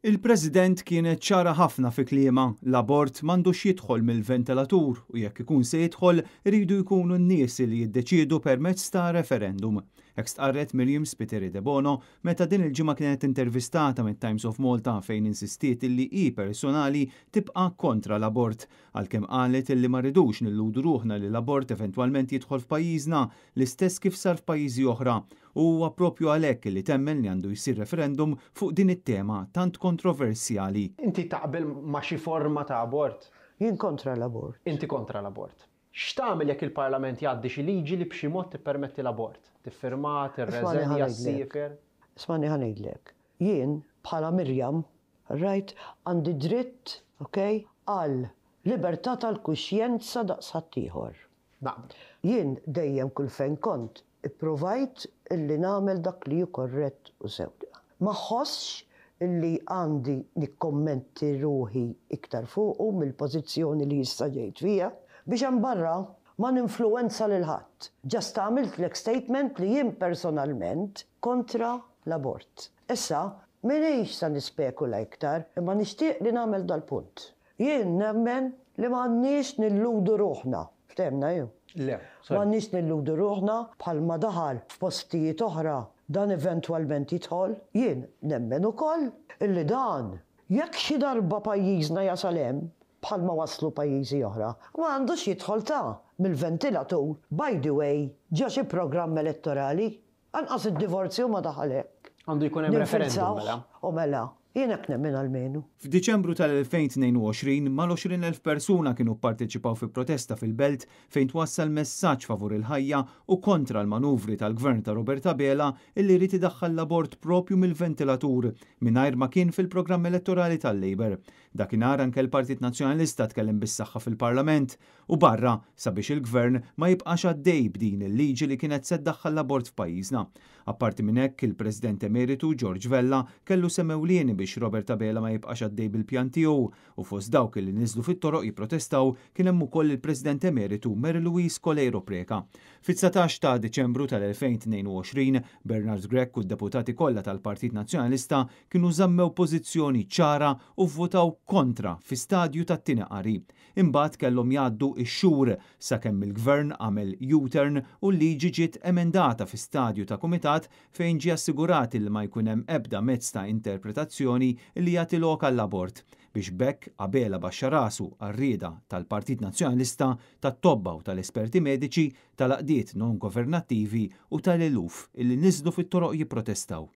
Il-President kienet ċara ħafna fi kliemha, l-abort m'għandux jidħol mill-ventilatur u jekk ikun se jidħol iridu jkunu n-nies li jiddeċiedu permezz ta' referendum. Hekk stqarret Myriam Spiteri Debono meta din il-ġimgħa kienet intervistata mit-Times of Malta fejn insistiet illi hi personali tibqa' kontra l-abort għalkemm qalet illi ma rridux nilludu ruħna li l-abort eventwalment jidħol f'pajjiżna l-istess kif sar f'pajjiżi oħra u huwa propju għalhekk li temmen li għandu jsir referendum fuq din it-tema tant kontroversjali. Inti taqbel ma' xi forma ta' abort? Jien kontra l-abort. Inti kontra l-abort. X'tagħmel jekk il-Parlament jgħaddi xi liġi li b'xi mod tippermetti l-abort? Tiffirma, tirreżenja, ssiefer? Ismagħni ħa ngħidlek. Jien bħala Miriam, right, għandi dritt, ok, għal libertà tal-kuxjenza daqs ħaddieħor. Naqbel. Jien dejjem kull fejn kont ippruvajt illi nagħmel dak li hu korrett u sew. Ma nħossx illi għandi nikkommenti ruħi iktar fuqu mill-pożizzjoni li issa ġejt fiha biex hemm barra ma ninfluwenza lil ħadd. Just għamiltlek statement li jien personalment kontra l-abort. Issa, m'iniex sa nispekula iktar, imma nixtieq li nagħmel dal-punt. Jien nemmen li m'għandniex nilludu ruħna. Ftehemna jew? Le, sorry. M'għandniex nilludu ruħna bħalma daħal f'postijiet oħra dan eventwalment jidħol. Jien nemmen ukoll illi dan, jekk xi darba pajjiżna jasal hemm, bħalma waslu pajjiżi oħra, ma għandux jidħol ta' mill-ventilatur, by the way, ġo xi programm elettorali. Anqas id-divorzju ma daħal hekk. Għandu jkun hemm referendum mela. U mela, jien hekk nemmen almenu. F'Diċembru tal-2022, mal-20,000 persuna kienu pparteċipaw fi protesta fil-Belt fejn twassal messaġġ favur il-ħajja u kontra l-manuvri tal-gvern ta' Robert Abela illi jrid idaħħal l-abort propju mill-ventilatur mingħajr ma kien fil-programm elettorali tal-Labour. Dakinhar anke l-Partit Nazzjonalista tkellem bis-saħħa fil-Parlament u barra sabiex il-gvern ma jibqax għaddej b'din il-liġi li kienet se ddaħħal l-abort f'pajjiżna. Apparti minn hekk, il-President Emeritu George Vella kellu sehem ewlieni biex Robert Abela ma jibqax għaddej bil-pjan tiegħu u fost dawk li niżlu fit-toroq jipprotestaw kien hemm ukoll il-President Emeritu Mary Louise Coleiro Preca. Fit-19 ta' Diċembru tal-2022, Bernard Grech u d-deputati kollha tal-Partit Nazzjonalista kienu żammew pożizzjoni ċara u vvotaw kontra fi stadju tat-tieni qari. Imbagħad kellhom jgħaddu x-xhur sakemm il-Gvern għamel U-turn u l-liġi ġiet emendata fi stadju ta' kumitat fejn ġie assigurat li ma jkun hemm ebda mezz ta' interpretazzjoni li jagħti lok għall-abort biex b'hekk Abela baxxa rasu għar-rieda tal-Partit Nazzjonalista, tat-tobba u tal-esperti mediċi, tal-għaqdiet non-governattivi u tal-eluf illi niżlu fit-toroq jipprotestaw.